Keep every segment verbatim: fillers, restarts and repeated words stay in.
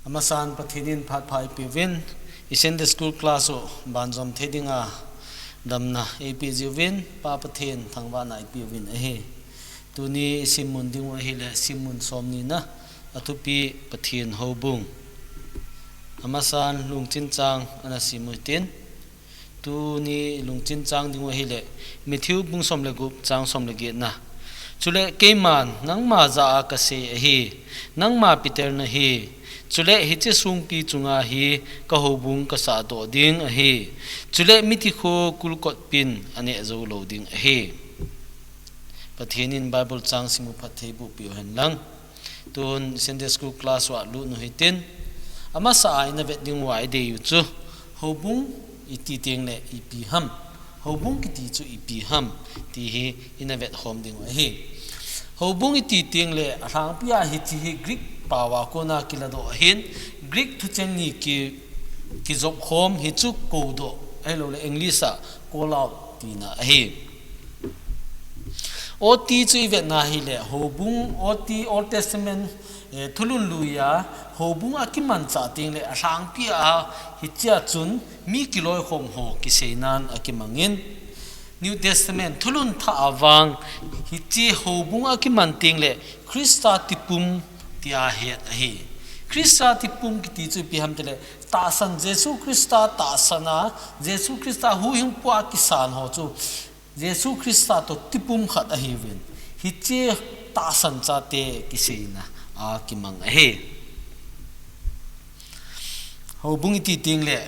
Amasan Pathen in phat pha eipeh uvin, i Sunday school class u banjom thei dinga damna eipeh jiuvin, Pa Pathen thangvahna eipeh uvin ahi. Tuni i simmun ding u ahile, simmun somni na, athupi Pathen houbung. Amasan Lungchin Chang ana sim u hitin. Tuni Lungchin Chang ding u ahile, Matthew bung som le gup, chang som le get na. Chule keiman nangma jah a kasei ahi, nangma Peter nahi. Chule hiche songpi chunga hi ka houbung kasah doh ding ahi. Chule mithi khu kulkot pin aneh jou lou ding ahi. Pathen in Bible chang sim u phattheiboh peh u hen lang. Tun Sunday school class u a lut u hitin. Amasa a ina vet ding u a idei u chu, houbung iti teng le ipi ham. Houbung kiti chu ipi ham, ti hi ina vet khom ding u ahi. Houbung iti teng le alhangpi a hiche hi Greek pao a kona kiladoh ahin, Greek thucheng ni ki, kijop khom hi chu koudoh, ahilou le English a call out tina ahi. O T chu i vet na hile, houbung O T, Old Testament, eh, thulhun lui a, houbung a kimanchah teng le alhangpi a hichea chun mi kiloikhom ho kiseinan akimangin. New Testament thulhun thah a vang hiche houbung a kiman teng le Christa tipum tia het ahi. Christa tipum kiti chu ipi ham tile, tahsan Jesu Christa tahsan a, Jesu Christa huhhingpu a kisan ho chu Jesu Christa toh tipum khat ahiuvin, hiche tahsan chate kiseina akimang ahi. Houbung iti teng le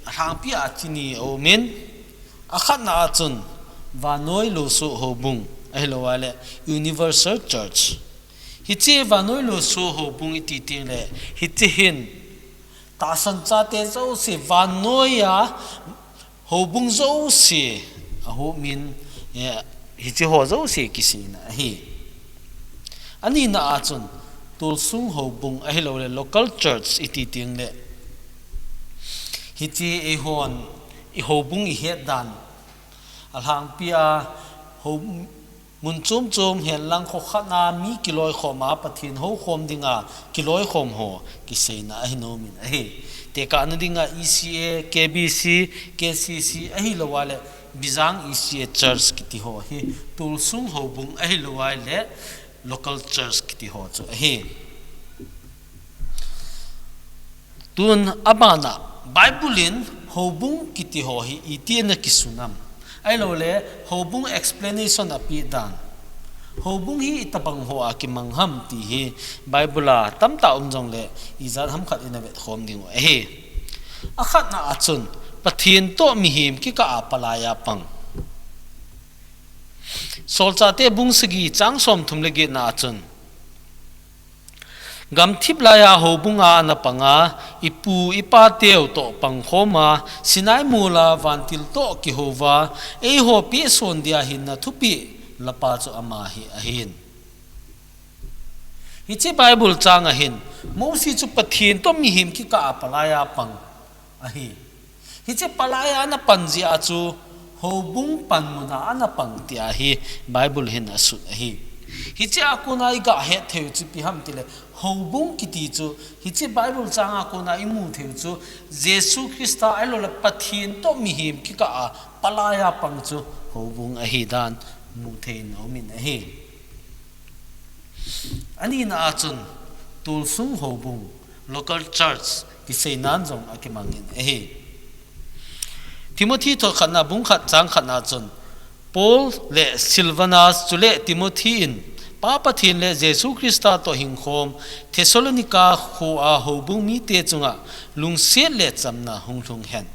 alhangpi a chi ni aumin, akhatna a chun vannoi lusoh houbung, ahilou le Universal Church. Hiche vannoi lusoh houbung iti teng le hiche hin tahsan chate jouse, vannoi a houbung jouse, ahumin, eh, hiche ho jouse kiseina ahi. Anina a chun tolsung houbung, ahilou le local church iti teng le, hiche eihon i houbung i het dan, alhangpi a hou, mun chom chom hen lang kho khat a mi kiloikhom a, Pathen houkhom dinga kiloikhom ho kiseina ahi nomin ahi. Tekahna dinga E C A, K B C, K C C, ahilou le Bijang E C A Church kiti ho hi tolsung houbung, ahilou le local church kiti ho chu ahi. Tun abana, Bible in houbung kiti ho hi iti ana kisun am, ahilou le houbung explanation apeh dan, houbung hi itobang ho a kimang ham ti hi Bible a tamtah um jongle ijat ham khat ina vet khom ding u ahi. Akhatna a chun Pathen toh mihem kikah a palai a pang. Solchahte bung sagi chang somthum le getna a chun, gamthip laiya houbunga ana panga, ipu ipateu toh pangkhoma, Sinai mola vantil toh kihouva, eiho pehson dia hinna thupeh lapa chu ama hi ahin. Hiche Bible chang a hin, Mosi chu Pathen toh mihem kikah a palai a pang ahi. Hiche palai a ana pan jeh a chu, houbung panmun a ana pang tia hi Bible hin asut ahi. Hiche a kona i gah het thei u chu ipi ham tile, houbung kiti chu, hiche Bible chang a kona i mu thei u chu, Jesu Christa ahilou le Pathen toh mihem kikah a palai a pang chu houbung ahi dan mu thei in aumin ahi. Anina a chun, tolsung houbung, local church, kiseinan jong akimangin ahi. Timothy thot khatna bung khat chang khatna chun, Paul le Silvanus chule Timothy in, Pa Pathen le Jesu Christa toh hingkhom, Thessalonica kho a houbung mite chunga lungset le chamna hung lhung hen.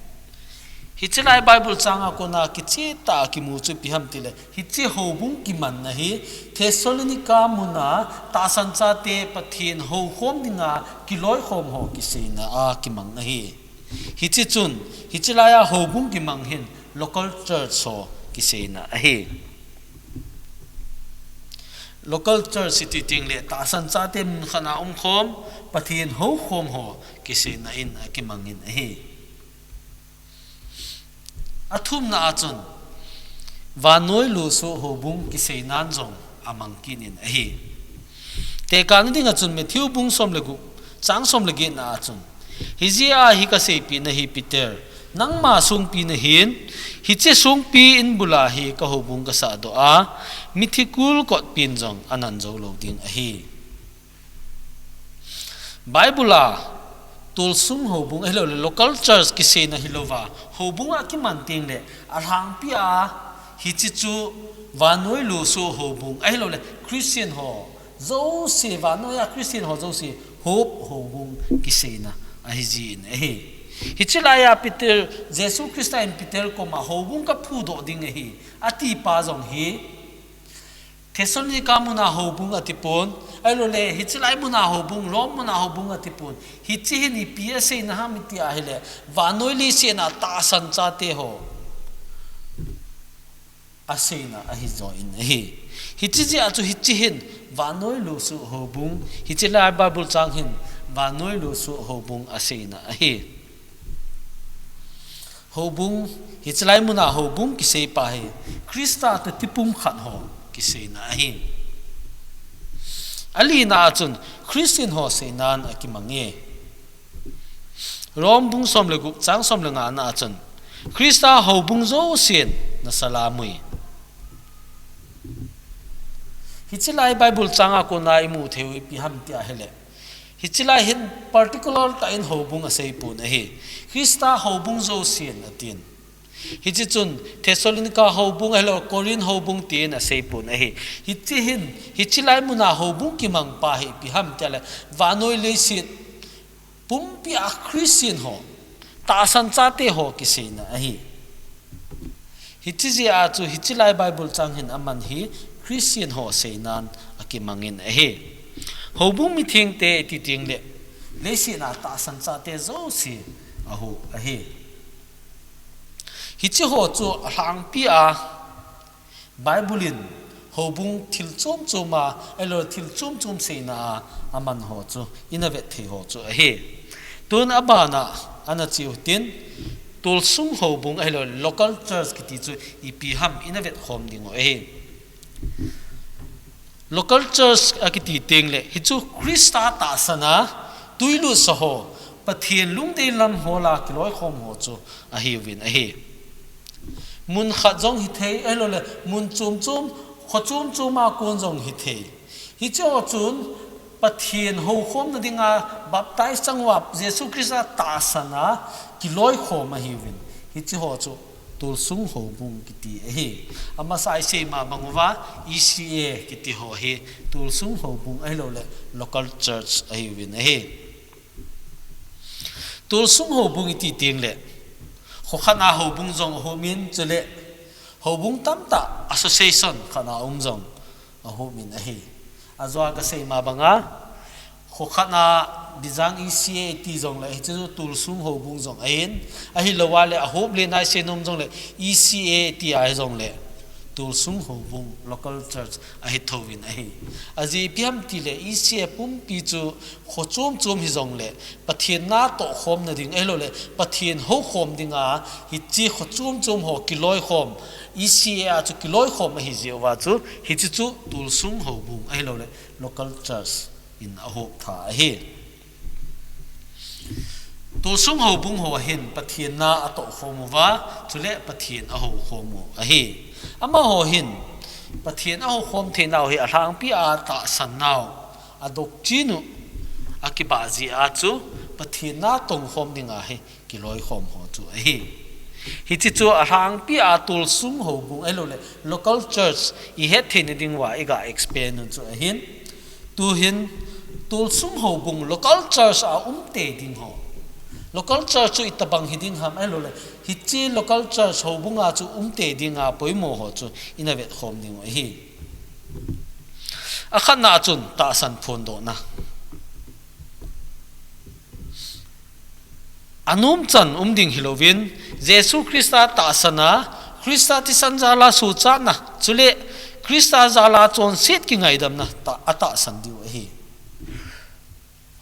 Hiche lai Bible chang a kona kicheh tah a kimu chu ipi ham tile, hiche houbung kimanna hi Thessalonica muna tahsan chate Pathen houkhom dinga kiloikhom ho kiseina a kimang ahi. Hiche chun, hiche laiya houbung kimang hin local church ho kiseina ahi. Local church iti teng le tahsan chate mun khat a umkhom, Pathen houkhom ho kiseina in akimangin ahi. Athumna a chun, vannoi lusoh houbung kiseinan jong amang kit in ahi. Tekahna dinga chun Matthew bung som le gup, Chang som le get na a chun, hijeh a hi kaseipeh na hi Peter, nangma songpi nahin, hiche songpi in bula hi kahoubung kasahdoh a, mithi kulkot pin jong anan jou lou ding ahi. Bible a tolsung houbung ahilouleh local church kiseina hilouva, houbung a kiman tengleh alhangpi a hiche chu vannoi lusoh houbung ahilouleh Christian ho jouse, vannoi a Christian ho jouse hop houbung kiseina ahi jin ahi. Hiche laiya Peter, Jesu Christa in Peter koma houbung kaphudoh ding ahi atipa jong hi Thessalonica muna houbung atipon, ahilouleh hiche lai muna houbung, Rome muna houbung atipon. Hiche hin ipi aseina ham iti ahileh, vannoi leiset a tahsan chate ho aseina ahi joh in ahi. Hiche jeh a chu hiche hin vannoi lusoh houbung, hiche lai Bible chang hin vannoi lusoh houbung aseina ahi. Houbung, hiche lai muna houbung kiseipa hi Christa toh tipum khat ho kiseina ahi. Alina a chun Christian ho seinan akimange. Rome bung som le gup chang som le nga na a chun, Christa houbung jousen nasala mui. Hiche lai Bible chang a kona imu theiu ipi ham iti ahileh, hiche lai hin particular tah in houbung aseipon ahi. Christa houbung jousen atin. Hiche chun Thessalonica houbung ahilou Corinth houbung tin aseipon ahi. Hiche hin, hiche lai muna houbung kimangpa hi ipi ham iti ahileh, vannoi leiset pumpi a Christian ho, tahsan chate ho kiseina ahi. Hiche jeh a chu hiche lai Bible chang hin aman hi Christian ho seinan akimangin ahi. Houbung mithengte iti tengleh, leiset a tahsan chate jouse ahop ahi. Hiche ho chu alhangpi a Bible in houbung thil chom chom a, ahilouleh thil chom chom seina a aman ho chu ina vet thei ho chu ahi. Tun abana ana cheu tin, tolsung houbung ahilouleh local church kiti chu ipi ham ina vet khom ding u ahi. Local church akiti tengleh, hichu Christa tahsan a tuilut sa ho, Pathen lungdei lam hol a kiloikhom ho chu ahiuvin ahi. Mun khat jong hithei, ahilouleh mun chom chom, kho chom chom a kon jong hithei. Hiche ho chun Pathen houkhomna dinga baptize chang uva Jesu Christa tahsan a kiloikhom ahiuvin. Hiche ho chu tolsung houbung kiti ahi. Amasa isei ma bang uva E C A kiti ho hi tolsung houbung ahilouleh local church ahiuvin ahi. Tolsung houbung iti tengleh, kho khat a houbung jong ahopin, chuleh houbung tamtah association khat a um jong ahopin ahi. Ajeh a kasei ma banga, kho khat a Bijang E C A iti jongleh, hichu tolsung houbung jong ahin, ahilouva leh ahop le naise nom jongleh, E C A iti ahi jongleh, tolsung houbung, local church ahi thouvin ahi. Ajeh ipi ham itileh, E C A pumpi chu kho chom chom hijongleh, Pathen natoh khomna ding, ahilouleh Pathen houkhom dinga, hiche kho chom chom ho kiloikhom, E C A a chu kiloikhom ahi jeh uva chu, hiche chu tolsung houbung ahilouleh local church in ahop tha ahi. Tolsung houbung ho hin Pathen na atoh khom uva, chuleh Pathen ahoukhom u ahi. Amaho hin Pathen ahoukhom theinau hi alhangpi a tahsan nau, adoctrine u akibah jeh a chu Pathen na tongkhom dinga hi kiloikhom ho chu ahi. Hiche chu alhangpi a tolsung houbung ahilouleh local church ihet theina diuva iga explain u chu ahin. Tuhin tolsung houbung local church a um tei ding ho, local church chu itobang hiding ham ahilouleh, hiche local church houbung a chu um tei dinga poimo ho chu ina vetkhom diu ahi. Akhatna a chun tahsan phondohna. Anomchan um ding hilouvin, Jesu Christa tahsan a, Christa thisan jal a suhchatna, chuleh Christa jal a chonset kingaidamna tah, atahsan diu ahi.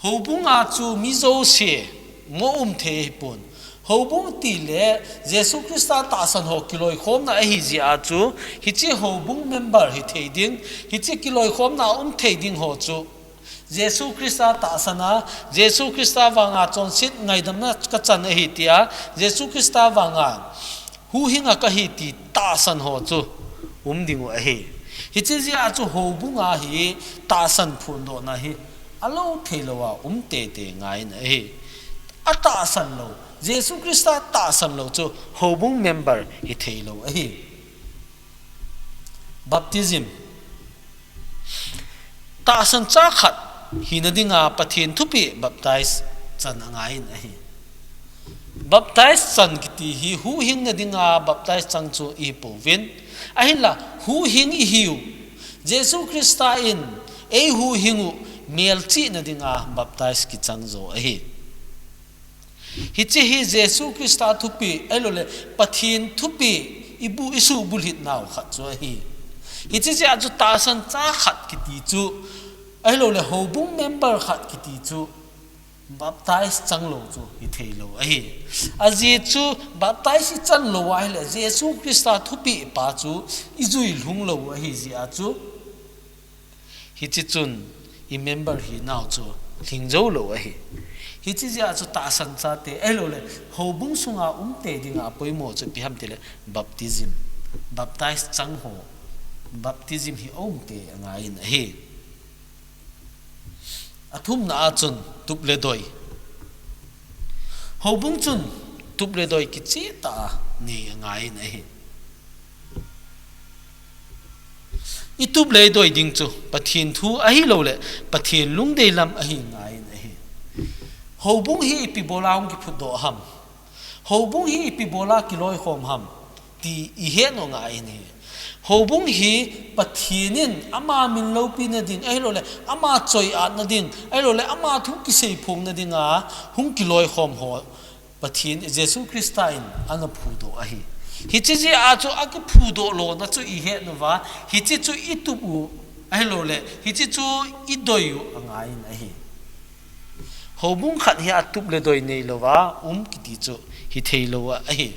Houbung a chu mi jouse mo um thei ahipon. Houbung tileh Jesu Christa tahsan ho kiloikhomna ahi jeh a chu, hiche houbung member hithei ding, hiche kiloikhomna a um thei ding ho chu Jesu Christa tahsan a, Jesu Christa vanga chonset ngaidamna kachan ahi tia, Jesu Christa vanga huhhing a kahi ti tahsan ho chu um ding u ahi. Hiche jeh a chu houbung a hi tahsan phondohna hi alou theilou a um teitei ngai in ahi. Atahsan lou, Jesu Christa tahsan lou chu houbung member hi theilou ahi. Baptism. Tahsan cha khat hina dinga Pathen thupeh baptize chan angai in ahi. Baptize chan kiti hi huhhingna dinga baptize chang chu ihi pouvin, ahinla huhhing ihiu. Jesu Christa in eihuhhing u melchihna dinga baptize kichang jo ahi. Hiche hi Jesu Christa thupeh, ahilouleh Pathen thupeh ibu, isuhbulhit nau khat chu ahi. Hiche jeh a chu tahsan cha khat kiti chu, ahilouleh houbung member khat kiti chu baptize chang lou chu hitheilou ahi. Ajeh chu baptize ichan lou ahileh Jesu Christa thupeh pa chu ijui lhung lou ahi jeh a chu, hiche chun i member hinau chu lhing jou lou ahi. Hiche jeh a chu tahsan chate, ahilouleh houbung sunga umte dinga apoimo chu ipi ham tileh baptism. Baptize chang ho, baptism hi aumte angai in ahi. Athumna a chun tup le doi. Houbung chun tup le doi kichehtah a nei angai in ahi. Itup le idoi ding chu Pathen thu ahilouleh Pathen lungdei lam ahi ngai in ahi. Houbung hi ipi bola hung kiphutdoh ham? Houbung hi ipi bola kiloikhom ham ti ihet u ngai in ahi. Houbung hi Pathen in ama min loupina ding, ahilouleh ama choi-atna ding, ahilouleh ama thu kiseiphongna dinga hung kiloikhom ho Pathen Jesu Christa in ana phudoh ahi. Hiche jeh a chu akiphudoh lona chu ihet uva, hiche chu itup u ahilouleh hiche chu idoi u angai in ahi. Houbung khat hi atup le doi neilouva um kiti chu hitheilou ahi.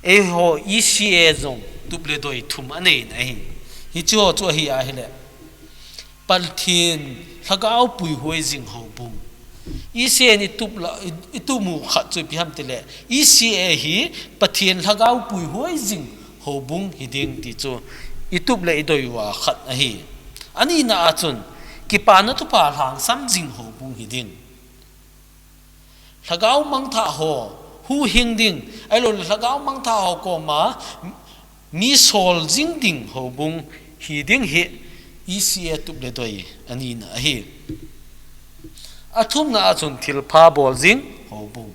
Eiho E C A jong tup le doi thum anei in ahi. Hiche ho chu ahi ahileh, Pathen Lhagao puihoi jing houbung. E C A in itup la, i, itup u khat chu ipi ham tileh, E C A hi Pathen Lhagao puihoi jing houbung hiding ti chu itup le idoi uva khat ahi. Anina a chun, Kipana Thupha lhangsam jing houbung hiding. Lhagao mangthah ho huhhing ding, ahilouleh Lhagao mangthah ho koma mi sol jing ding houbung hiding hi E C A tup le doi anina ahi. Athumna a chun thilpha bol jing houbung.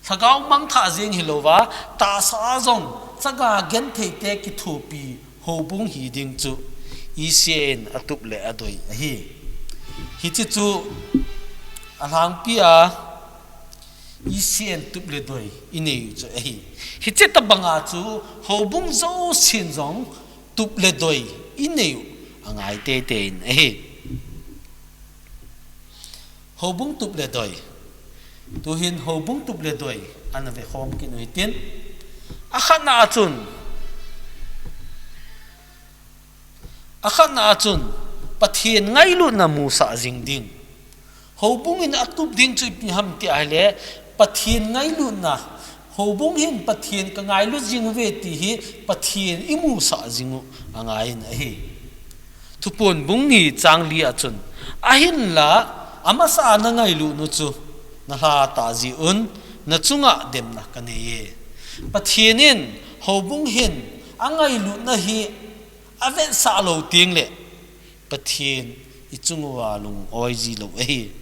Lhagao mangthah jeng hilouva, tahsa a jong chaga gentheite kithopi houbung hiding chu E C A in atup le adoi ahi. Hiche chu alhangpi a E C A in tup le doi inei u chu ahi. Hiche tabanga chu houbung jousen jong tup le doi inei u angai teitei in ahi. Houbung tup le doi. Tuhin houbung tup le doi ana vekhom kit u hitin. Akhatna a chun, akhatna a chun Pathen ngailutna musah jing ding. Houbung in atup ding chu ipi ham ti ahileh, Pathen ngailutna, houbung hin Pathen kangailut jing uve ti hi Pathen imusah jing u angai in ahi. Thuphon bung ni chang li a chun, ahinla, amasa a nangailut u chu nalha tah jeh un, nachunga demna kanei e. Pathen in houbung hin angailutna hi avetsah lou tengleh, Pathen ichung uva lung-oi ji lou ahi.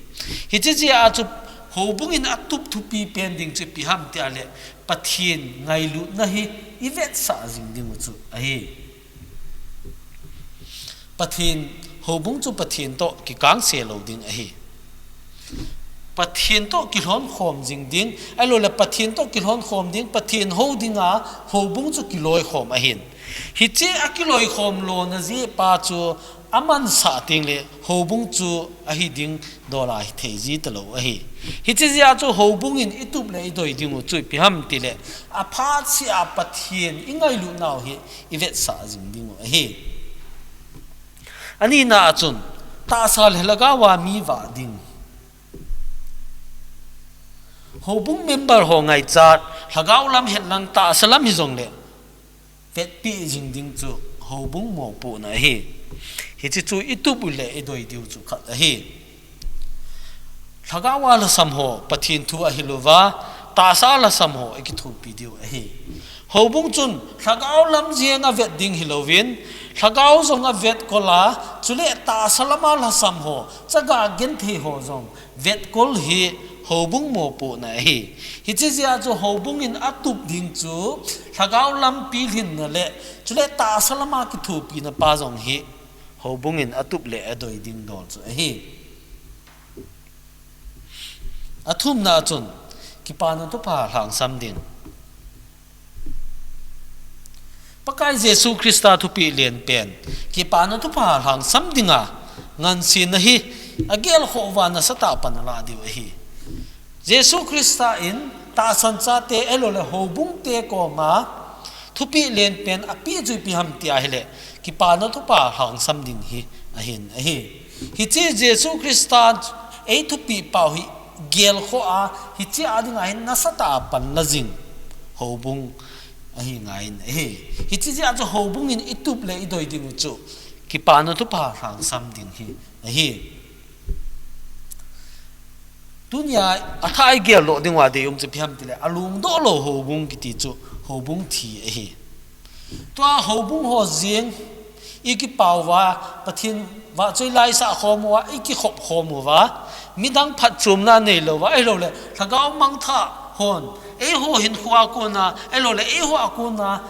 Hiche jeh a chu houbung in atup thupi pen ding chu ipi ham ti ahileh, Pathen ngailutna hi ivetsah jing ding u chu ahi. Pathen, houbung chu Pathen toh kikangse lou ding ahi. Pathen toh kilhonkhom jing ding, ahilouleh Pathen toh kilhonkhom ding, Pathen hou dinga houbung chu kiloikhom ahin. Hiche akiloikhom lona jeh pa chu amansah tengleh houbung chu ahiding dola hithei ji talou ahi. Hiche jeh a chu houbung in itup le idoi ding u chu ipi ham tileh, aphat seh a Pathen ingailut nau hi ivetsah jing ding u ahi. Anina a chun, Tahsa le lhagao a mi vah ding. Houbung member ho ngaichat, lhagao lam hihen lang tahsa lam hijongle vetpeh jing ding chu houbung mopohna ahi. Hiche chu itup u le idoi diu chu khat ahi. Lhagao a lhasam ho Pathen thu ahilouva, tahsa a lhasam ho ikithopi diu ahi. Houbung chun lhagao lam jeng a vet ding hilouvin, lhagao jong a vetkol a, chule tahsa lam a lhasam ho, chaga genthei ho jong vetkol hi houbung mopohna ahi. Hiche jeh a chu houbung in atup ding chu lhagao lam pilhinna le, chule tahsa lam a kithopina pa jong hi houbung in atup le adoi ding dol chu ahi. Athumna chun, Kipana Thupha lhangsam ding. Pakai Jesu Christa thupeh lenpen, Kipana Thupha lhangsam dinga ngansena hi agelkhoh uva nasatah a pan alah diu ahi. Jesu Christa in tahsan chate ahilouleh houbung te koma thupeh lenpen apeh chu ipi ham ti ahileh, Kipana Thupha lhangsam ding hi ahin ahi. Hiche Jesu Christa eithupeh pau hi gelkhoh a, hiche a dinga hin nasatah a pan la jing houbung ahi ngaiyin ahi. Hiche jeh a chu houbung in itup le idoi ding u chu Kipana Thupha lhangsam ding hi ahi. Tunia athah a igel lou ding uva deium chu ipi ham tileh, alungdoh lou houbung kiti chu houbung thi ahi. Tua houbung ho jeng ikipao uva, Pathen vahchoi la isah khom uva, ikikhop khom uva, midang phatchomna neilouva, ahilouleh lhagao mangthah hon eiho hinkhoa kona, ahilouleh eiho a kona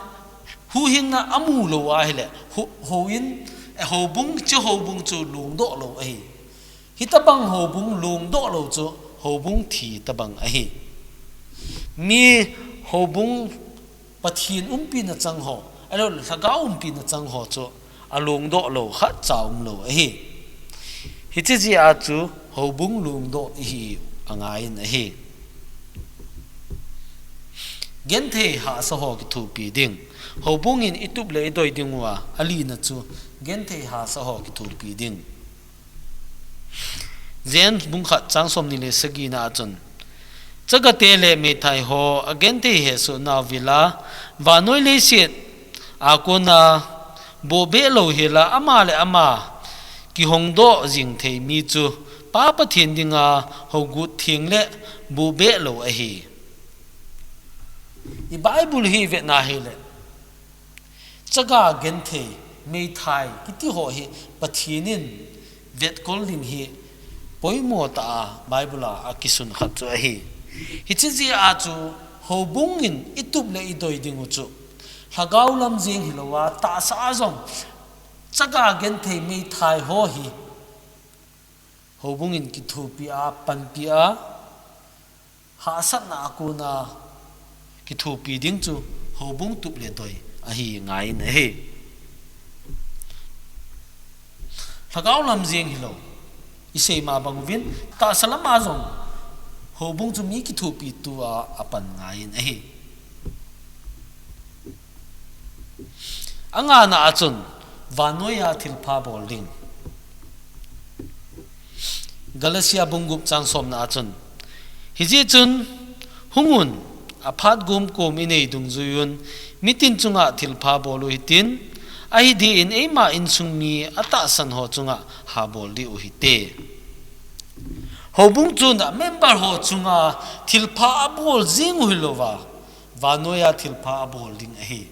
huhhingna amu lou ahileh, hou, houin, eh, houbung, hiche houbung chu lungdoh lou ahi. Hitobang houbung lungdoh lou chu houbung thi tobang ahi. Mi houbung Pathen umpina chang ho, ahilouleh lhagao umpina chang ho chu alungdoh lou khatcha umlou ahi. Hiche jeh a chu houbung lungdoh ihi angaiyin ahi. Genthei hahsa ho kithopi ding. Houbung in itup le idoi ding uva alina chu genthei hahsa ho kithopi ding. James bung khat chang somni le sagina a chun, chagate le meithai ho agenthei hesoh nau vela, vannoi leiset a kona bohbeh louhela ama le ama kihongdoh jing thei mi chu Pa Pathen dinga hougut theng le bohbeh lou ahi. I Bible hi vetna hileh, chaga genthei, meithai kiti ho hi Pathen in vetkol ding hi poimo tah a Bible a akisun khat chu ahi. Hiche jeh a chu houbung in itup le idoi ding u chu lhagao lam jeng hilouva, tahsa a jong chaga genthei, meithai ho hi houbung in kithopi a, panpi a, hahsatna a kona kithopi ding chu houbung tup le doi ahi ngaiyin ahi. Lhagao lam jeng hilou, isei ma bang uvin, tahsa lam a jong houbung chu mi kithopi tua apan ngaiyin ahi. Angana a chun, vannoi a thilpha bol ding. Galatia bung gup chang somna a chun, hijeh chun, hung un, aphat gomkom inei dungjuiyun, mitin chunga thilpha bol u hitin, ahi dih in eima insung mi atahsan ho chunga habol dih u hite. Houbung chun amember ho chunga thilpha abol jing u hilouva, vannoi a thilpha abol ding ahi.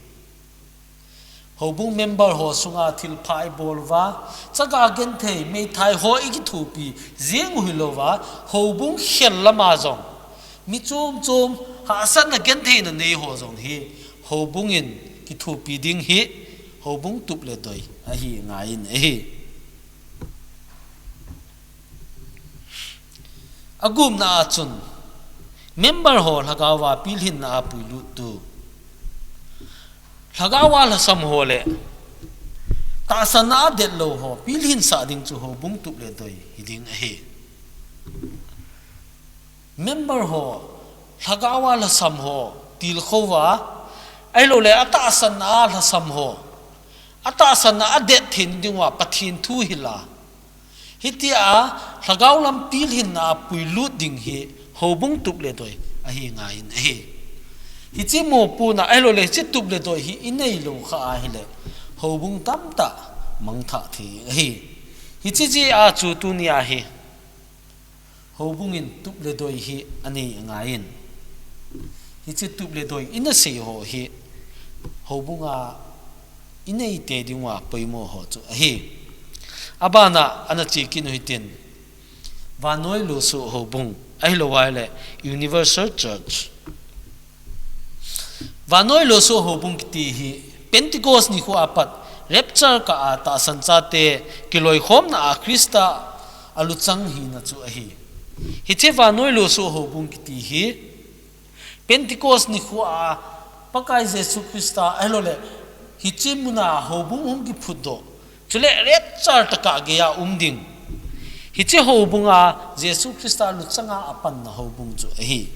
Houbung member ho chunga thilpha ibol uva, chaga genthei, meithai ho ikithopi jing u hilouva, houbung khel lama jong mi chom chom, hahsatna gentheina nei ho jong hi houbung in kithopi ding hi houbung tup le doi ahi ngaiyin ahi. Agupna a chun, member ho lhagao a pilhinna a puilut tu. Lhagao a lhasam ho le tahsanna a detlou ho pilhinsah ding chu houbung tup le doi hiding ahi. Member ho lhagao a lhasam ho tilkhou va, ahilouleh atahsanna a lhasam ho, atahsanna a det theina diuva Pathen thu hila, Hitia lhagao lam pilhinna a puilut ding hi houbung tup le doi ahi ngaiyin ahi. Hiche mopohna ahilouleh hiche tup le doi hi inei lou kha ahile houbung tamtah mangthah thei ahi. Hiche jeh a chu tunia hi houbung in tup le doi hi anei angaiyin. Hiche tup le doi ina sei ho hi houbung a inei te dinga poimo ho chu ahi. Abana ana che kit u hitin, vannoi losoh houbung, ahilouleh Universal Church. Vannoi losoh houbung kiti hi Pentecost nikho apat rapture kah a tahsan chate kiloikhomna a Christa aluchang hina chu ahi. Hiche vannoi losoh houbung kiti hi Pentecost nikho a Pakai Jesu Christa ahilouleh hiche muna houbung hung kiphutdoh, chule rapture tah kah geiya um ding, hiche houbung a Jesu Christa luchanga apanna houbung chu ahi.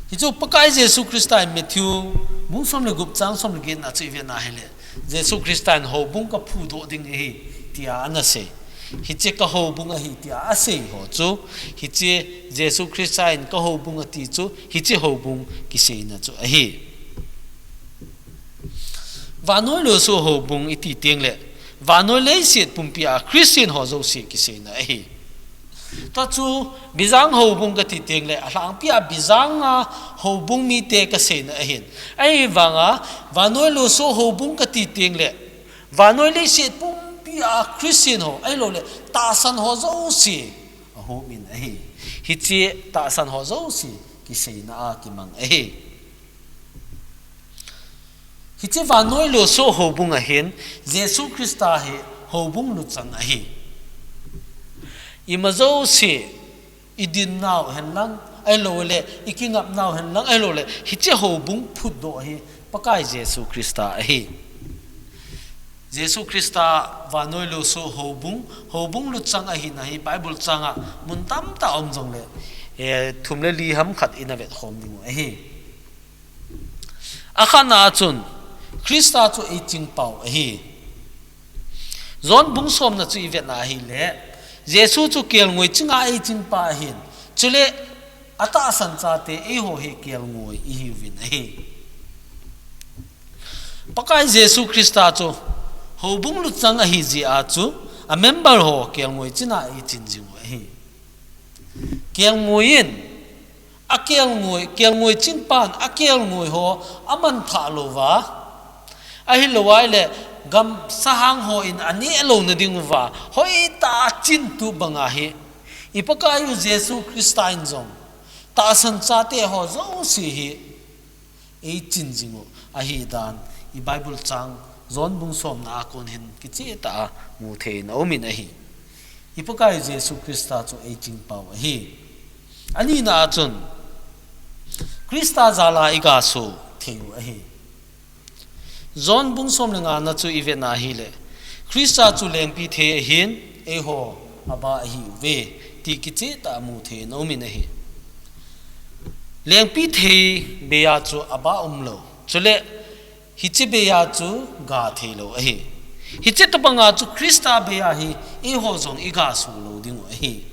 Hichu Pakai Jesu Christa in Matthew bung som le gup chang som le get na chu ivet na hile, Jesu Christa in houbung kaphudoh ding ahi tia ana sei. Hiche kahoubung ahi tia asei ho chu, hiche Jesu Christa in kahoubung ati chu, hiche houbung kiseina chu ahi. Vannoi losoh houbung iti tengle, vannoi leiset pumpi a Christian ho jouse kiseina ahi. Tua chu Bijang houbung kati tengle, alhangpi a Bijang a houbung mite kaseina ahin. Ahivanga, vannoi losoh houbung kati tengle, vannoi leiset pumpi a Christian ho, ahilouleh tahsan ho jouse ahom in ahi. Hiche tahsan ho jouse kiseina a kimang ahi. Hiche vannoi losoh houbung ahin, Jesu Christa hi houbung luchang ahi. Ima jouse, idin nau hen lang ahilouleh, ikingap nau hen lang ahilouleh, hiche houbung phutdoh hi Pakai Jesu Christa ahi. Jesu Christa vannoi losoh houbung, houbung luchang ahina hi Bible changa mun tamtah um jongle, eh, thum le li ham khat ina vetkhom ding u ahi. Akhatna a chun, Christa chu eichingpau ahi. John bung somna chu ivet na ahile, Jesu chu kelngoi chinga eichingpa ahin, chule atahsan chate eiho hi kelngoi ihiuvin ahi. Pakai Jesu Christa chu houbung luchang ahi jeh a chu, a member ho kelngoi chinga eiching jing u ahi. Kelngoi in, akelngoi, kelngoi chingpan akelngoi ho amanthah louva, ahilouleh gamsahang hon aneh louna dinguva hoitah a chingtup banga hi, i Pakai u Jesu Christa in jong tahsan chate ho jouse hi eiching jing u ahi dan, i Bible chang John bung somna a kon hin kichehtah a muthei in aumin ahi. I Pakai Jesu Christa chu eichingpau ahi. Anina a chun, Christa jal a igasoh thei u ahi. John bung som le ngana chu ivet na ahile, Christa chu lengpithei ahin, eiho abah ahiuve, ti kichehtah a muthei in aumin ahi. Lengpithei bei a chu abah umlou. Chule, hiche bei a chu gathei lou ahi. Hiche tobanga chu Christa bei a hi eiho jong igasoh lou ding u ahi.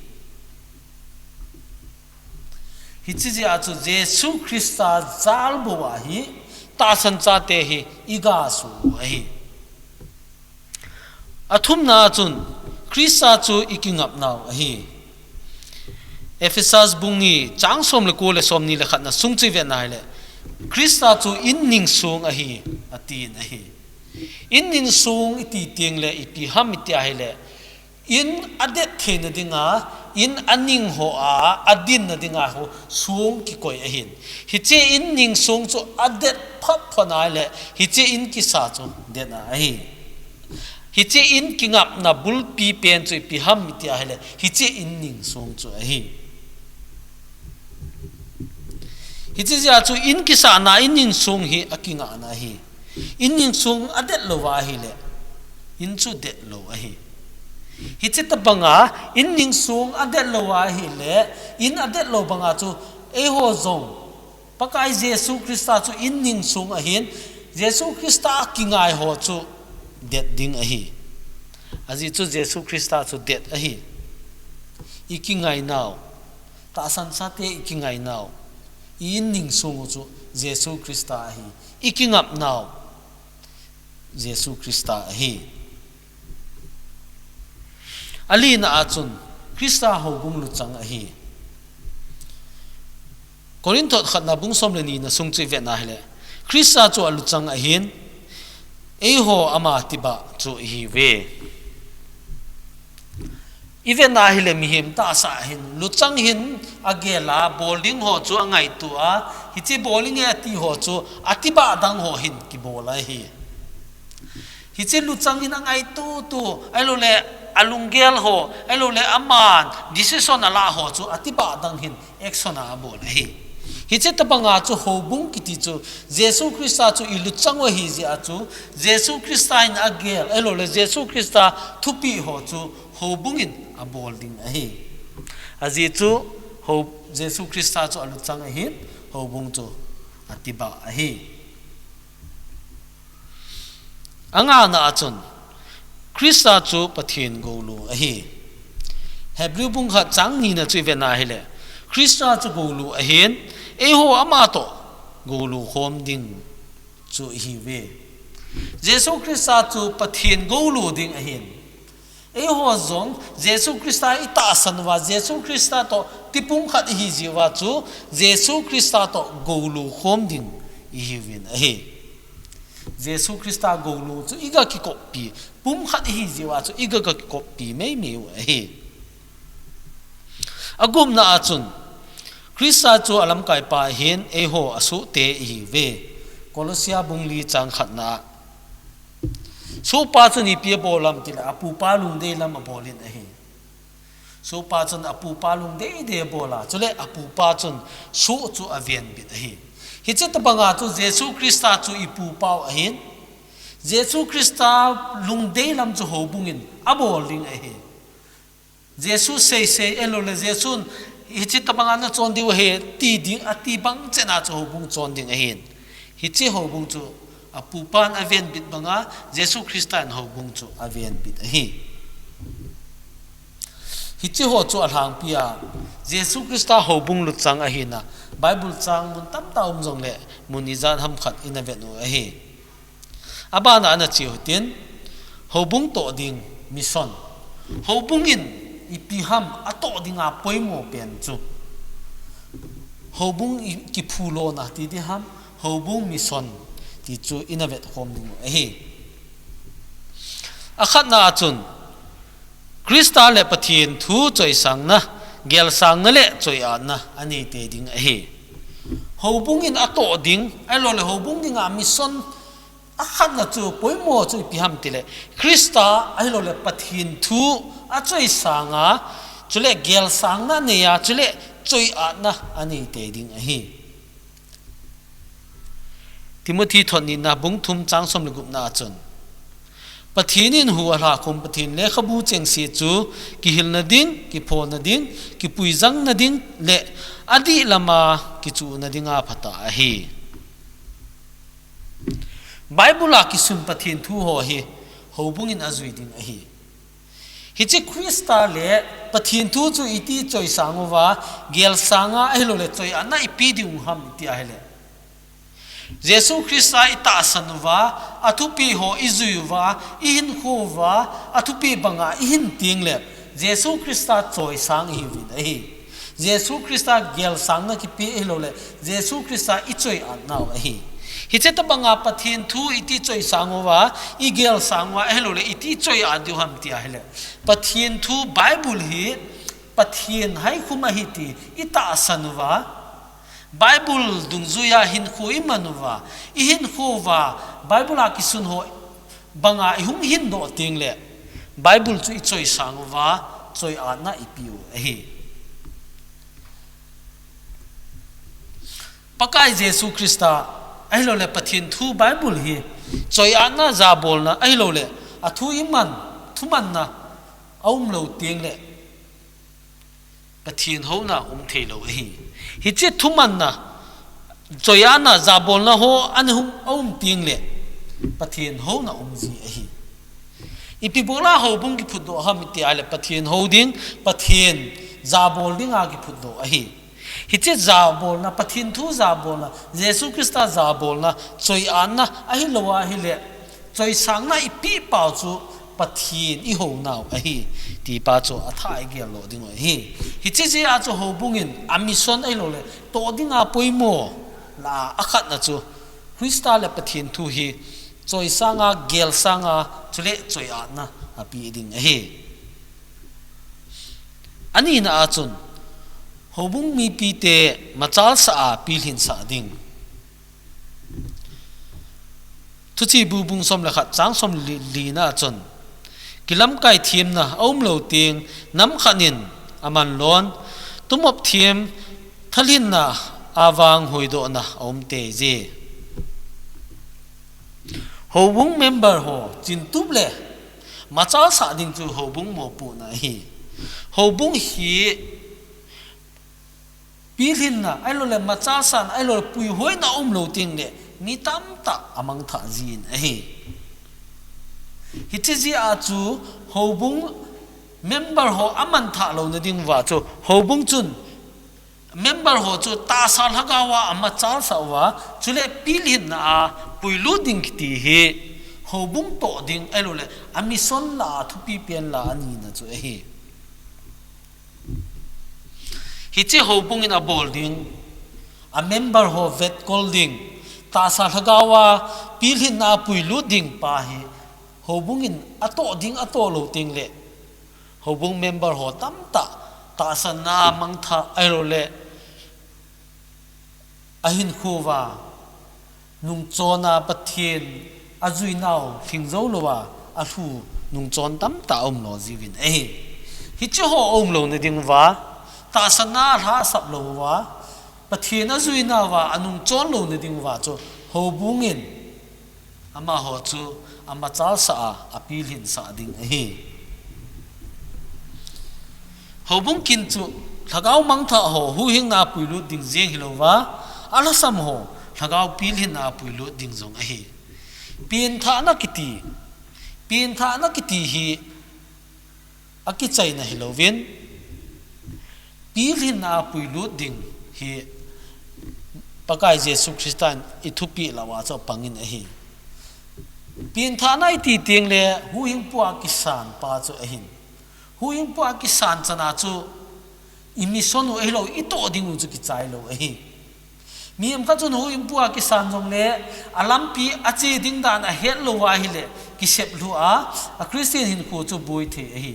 Hiche jeh a chu Jesu Christa jal bou a hi tahsan chate hi igasoh u ahi. Athumna a chun Christa chu ikingap nau ahi. Ephesus bung ni chang som le ko le som ni le khatna sung chu ivet na ahile, Christa chu in ningsung ahi, atin ahi. In ningsung iti tengle ipi ham iti ahile, in adet theina dinga, in aning ho a, adinna dinga ho sung kikoi ahin. Hiche in ningsung chu adet phot phot na ahile, hiche in kisa chu detna ahi. Hiche in kingapna bulpi pen chu ipi ham iti ahile, hiche in ningsung chu ahi. Hiche jeh a chu in kisana in ningsung hi akingahna ahi. In ningsung adet louva ahile, in chu det lou ahi. Hiche tobanga in ningsung adet louva ahile, in adet lou banga chu eiho jong Pakai Jesu Christa chu in ningsung ahin, Jesu Christa a kingai ho chu det ding ahi. Ajeh chu Jesu Christa chu det ahi. I kingainau, tahsan sate i kingainau, i inning sung u chu Jesu Christa ahi. I kingapnau Jesu Christa ahi. Alina a chun Christa houbung luchang ahi. Korinth khatna bung som le nina sung chu i vetna hile, Christa chu aluchang ahin, eiho ama tibah chu ihiuve. I vetna hile mihem tahsa hin luchang hin agel a, bol ding ho chu angaitua, hiche bol inge ati ho chu atibah dang ho hin kibol ahi. Hiche luchang hin angaitutu, ahilouleh alunggel ho, ahilouleh aman decision ala ho chu atibah dang hin action a abol ahi. Hiche tobanga chu houbung kiti chu Jesu Christa chu i luchang u ahi jeh a chu Jesu Christa in agel, ahilouleh Jesu Christa thupeh ho chu houbung in abol ding ahi. Ajeh chu hou-, Jesu Christa chu aluchang ahin, houbung chu atibah ahi. Angana a chun, Christa chu Pathen goulu ahi. Hebrew bung khat chang nina chu i vetna hile, Christa chu goulu ahin, eiho ama toh goulu khom ding chu ihiuve. Jesu Christa chu Pathen goulu ding ahin. Eiho jong Jesu Christa i tahsan uva, Jesu Christa toh tipum khat ihi jeh uva chu, Jesu Christa toh goulu khom ding ihiuvin ahi. Jesu Christa goulu chu i ga kikoppi, pum khat ihi jeh uva chu i ga, ga kikoppi meimei u ahi. Agupna a chun, Christa chu alamkaipa ahin, eiho asohte ihiuve. Kolossia bung li chang khatna a. Sohpa chun ipi abol ham tile, apupa lungdei lam abolin ahi. Sohpa chun apupa lungdei dei abol a, chule apupa chun soh chu avenbit ahi. Hiche tobanga chu Jesu Christa chu i pupau ahin, Jesu Christa lungdei lam chu houbung in abol ding ahi. Jesu seisei, ahilouleh Jesun hiche tobanga nachon diu ahi, ti ding, ati bang chena chu houbung chon ding ahin. Hiche houbung chu apupan avenbit banga, Jesu Christa in houbung chu avenbit ahi. Hiche ho chu alhangpia, Jesu Christa houbung luchang ahina, Bible chang mun tamtah um jongle, mun ijat ham khat ina vet u ahi. Abana ana cheu hitin, houbung toh ding mission. Houbung in ipi ham atoh dinga poimo pen chu, houbung i kiphulona ti ding ham, houbung mission ti chu ina vetkhom ding u ahi. Akhatna a chun, Christa le Pathen thu choisangna, gelsangna le choiatna anei tei ding ahi. Houbung in atoh ding, ahilouleh houbung dinga mission akhatna chu poimo chu ipi ham tile, Christa ahilouleh Pathen thu achoisanga, chule gelsangna anei a, chule choiatna anei tei ding ahi. Timothy thot nina bung thum chang som le gupna a chun, Pathen in hu alhakhum Pathen lekhabu chengse chu kihilna ding, kiphona ding, kipuijangna ding le adih lama kichuhna dinga phatah ahi. Bible a kisun Pathen thu ho hi houbung in ajui ding ahi. Hiche Christa le Pathen thu chu iti choisang uva, gelsanga ahilouleh choiatna ipi ding u ham iti ahile, Jesu Christa i tahsan uva, athupeh ho i jui uva, i hinkho uva, athupeh banga i hin teng le, Jesu Christa choisang i hiuvin ahi. Jesu Christa gelsangna kipe ahilouleh, Jesu Christa i choiatnau ahi. Hiche tobanga Pathen thu iti choisang uva, i gelsang uva, ahilouleh, iti choiat diu ham ti ahile, Pathen thu Bible hi Pathen haikhum ahi ti i tahsan uva, Bible dungjuia hinkho i man uva, i hinkho uva, Bible a kisun ho banga i hung hindoh teng le, Bible chu i choisang uva, choiatna i pe u ahi. Pakai Jesu Christa, ahilouleh Pathen thu Bible hi, choiatna jabolna, ahilouleh, athu i man, thumanna, aum lou teng le, Pathen houna um thei lou ahi. Hiche thumanna, choiatna, jabolna ho ana hung aum teng le, Pathen houna um ji ahi. Ipi bola houbung kiphutdoh ham iti ahile Pathen hou ding, Pathen jabol dinga kiphutdoh ahi. Hiche jabolna, Pathen thu jabolna, Jesu Christa jabolna, choi-atna, ahilou ahile, choisangna ipi pau chu Pathen ihounau ahi, ti pa chu athah a igel lou ding u ahi. Hiche jeh a chu houbung in a mission ahilouleh, toh dinga poimo lah a akhatna chu Christa le Pathen thu hi choisanga, gelsanga, chule choi-atna apeh ding ahi. Anina a chun, houbung mipite machalsah a pilhinsah ding. Thuchibu bung som le khat chang som li, lina a chun, kilamkai themna aumlou teng, nam khat in aman lon, tumop them thalhinna a vang huhdohna aum teije. Houbung member ho chintup le machalsah ding chu houbung mopohna ahi. Houbung hi pilhinna, ahilouleh machalsahna, ahilouleh puihoina umlou teng le mi tamtah amangthah jin ahi. Hiche jeh a chu houbung member ho amanthah louna ding uva chu houbung chun member ho chu tahsa lhagao a amachalsah uva, chule pilhinna a puilut ding kiti hi houbung toh ding ahilouleh a mission lah a thupi pen lah anina chu ahi. Hiche houbung in abol ding, a member ho vetkol ding, tahsa lhagao a pilhinna a puilut ding pa hi houbung in atoh ding, atoh lou teng le houbung member ho tamtah tahsanna mangthah ahilouleh ahinkho uva nungchon a Pathen ajuinau lhing jou louva alhu nungchon tamtah aumlou jiuvin ahi. Hiche ho aumlouna ding uva, tahsanna alhahsap lou uva, Pathen ajuinauva anungchon louna ding uva chu houbung in amaho chu amachalsah a, apilhinsah ding ahi. Houbung kin chu lhagao mangthah ho huhhingna a puilut ding jeng hilouva, alhasam ho lhagao pilhinna a puilut ding jong ahi. Penthahna kiti, penthahna kiti hi akichaina hilouvin, pilhinna a puilut ding hi Pakai Jesu Christa in ithupeh lah uva chu apangin ahi. Penthahna iti teng le huhhingpu a kisan pa chu ahin. Huhhingpu a kisan chana chu i mission u ahilou, itoh ding u chu kichai lou ahi. Mihem khat chun huhhingpu a kisan jongle alampi ache ding dan ahet lou ahile kisep lhu a, a Christian hinkho chu boi thei ahi.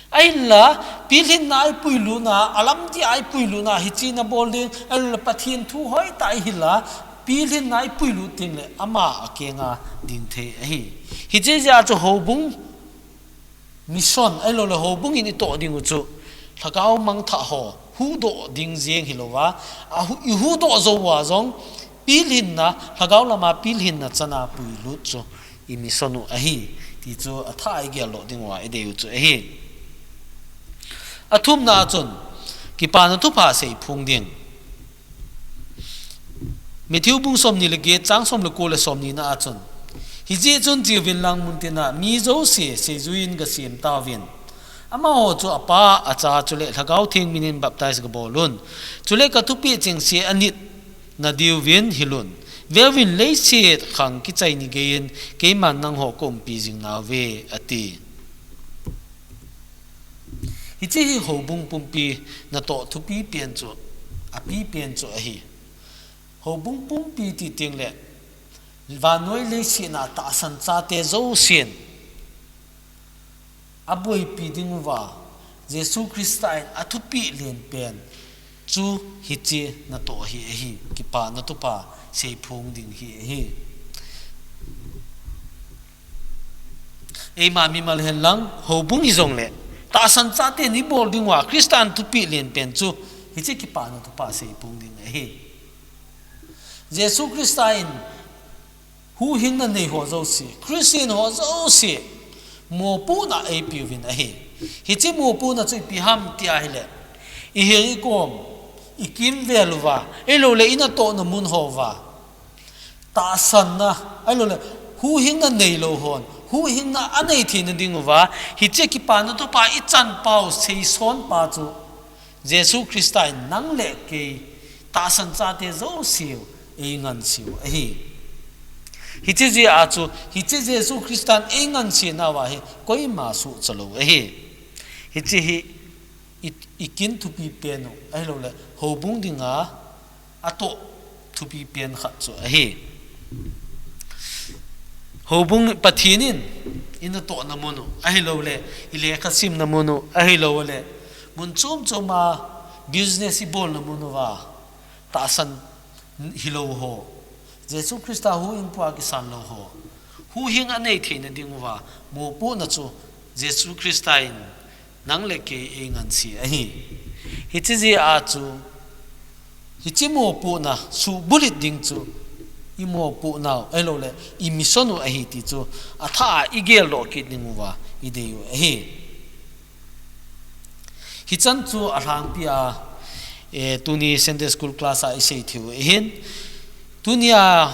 Ahinla, pilhinna a ipuilutna, alampi a ipuilutna, hiche nabol ding, ahilouleh Pathen thu hoitah a ihil a, pilhinna a ipuilut teng le ama akeng a ding thei ahi. Hiche jeh a chu houbung mission, ahilouleh houbung in itoh ding u chu lhagao mangthah ho huhdoh ding jeng hilouva, ahu, ihuhdoh jou uva jong pilhinna, lhagao lama pilhinna chana puilut chu i mission u ahi, ti chu athah a igel lou ding uva idei u chu ahi. Athumna a chun, kipana thupha seiphong ding. Matthew bung somni le get chang som le ko le somni na a chun, hijeh chun cheuvin lang muntina mi jouse seijui in gasem tauvin. Amaho chu Apa, Acha chule Lhagao Theng minin baptize gabol un. Chule kathupeh chengse anit nadiuvin hilun. Veuvin, leiset khang kichai ni geiyin keiman nangho kaumpi jing nauve, ati. Hiche hi houbung pumpi natoh thupi pen chu, api pen chu ahi. Houbung pumpi ti teng le, vannoi leiset a tahsan chate jousen aboipi ding uva, Jesu Christa in athupeh len pen chu hiche natoh hi ahi, kipana thupha seiphong ding hi ahi. Eima mimal hen lang, houbung hijongle, tahsan chate in ibol ding uva, Christa in thupeh len pen chu, hiche kipana thupha seiphong ding ahi. Jesu Christa in huhhingna nei ho jouse, Christian ho jouse, mopohna eipeuvin ahi. Hiche mopohna chu ipi ham ti ahile, iheng ikom, ikimvel uva, ahilouleh inatohna mun ho uva tahsanna, ahilouleh huhhingna neilou hon huhhingna anei theina diuva, hiche kipana thupha ichan pau seison pa chu Jesu Christa in nang le kei tahsan chate jouseu einganseiu ahi. Hiche jeh a chu, hiche Jesu Christa in eingansenauva hi koima suhcha lou ahi. Hiche hi i, ikin thupi pen u ahilouleh houbung dinga atoh thupi pen khat chu ahi. Houbung Pathen in inatohna mun u ahilouleh ilekha simna mun u ahilouleh mun chom choma business ibolna mun uva tahsan hilou ho, Jesu Christa huhhingpu a kisan lou ho, huhhing anei theina diuva mopohna chu Jesu Christa in nang le kei einganse ahi. Hiche jeh a chu, hiche mopohna suhbulhit ding chu imopohnau ahilouleh imission u ahi ti chu athah a igeldoh kit diuva ideiu ahi. Hichan chu alhangpia, eh, tuni Sunday School class a isei theiu ahin. Tunia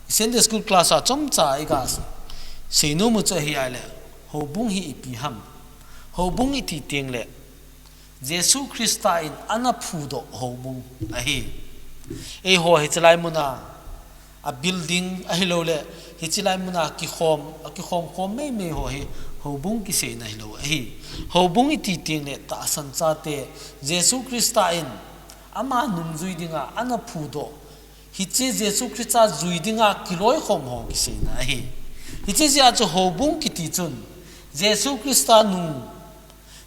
Sunday School class a chomcha igasei nomu chu ahi ahileh, houbung hi ipi ham? Houbung iti tengleh Jesu Christa in ana phudoh houbung ahi. Eiho hichelai muna a building ahilouleh hichelai muna kikhom, akikhom khom meimei ho hi houbung kiseina hilou ahi. Houbung iti tengleh tahsan chate Jesu Christa in ama nungjui dinga ana phudoh, hiche Jesu Christa jui dinga kiloikhom ho kiseina ahi. Hiche jeh a chu houbung kiti chun Jesu Christa nung,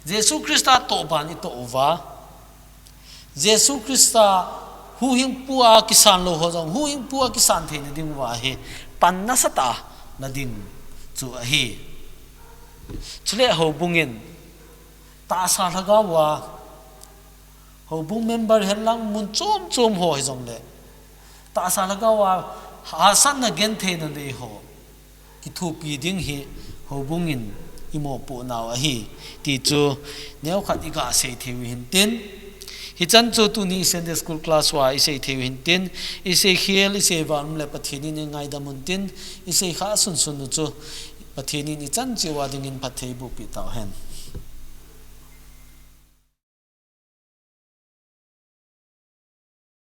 Jesu Christa tohban itoh uva, Jesu Christa huhhingpu a kisan lou ho jong huhhingpu a kisan theina diuva hi pan nasatah a la ding chu ahi. Chule houbung in tahsa lhagao a, houbung member henlang mun chom chom ho hijongleh tahsa lhagao a hahsatna gentheina nei ho kithopi ding hi houbung in imopohnau ahi ti chu neokhat igasei theiu hintin, hichan chu tuni Sunday School class uva isei theiu hintin, isei khel isei val umleh Pathen in eingaidam untin, isei khah sunsun u chu Pathen in ichan cheh uva dingin phatthei bohpeh tauhen.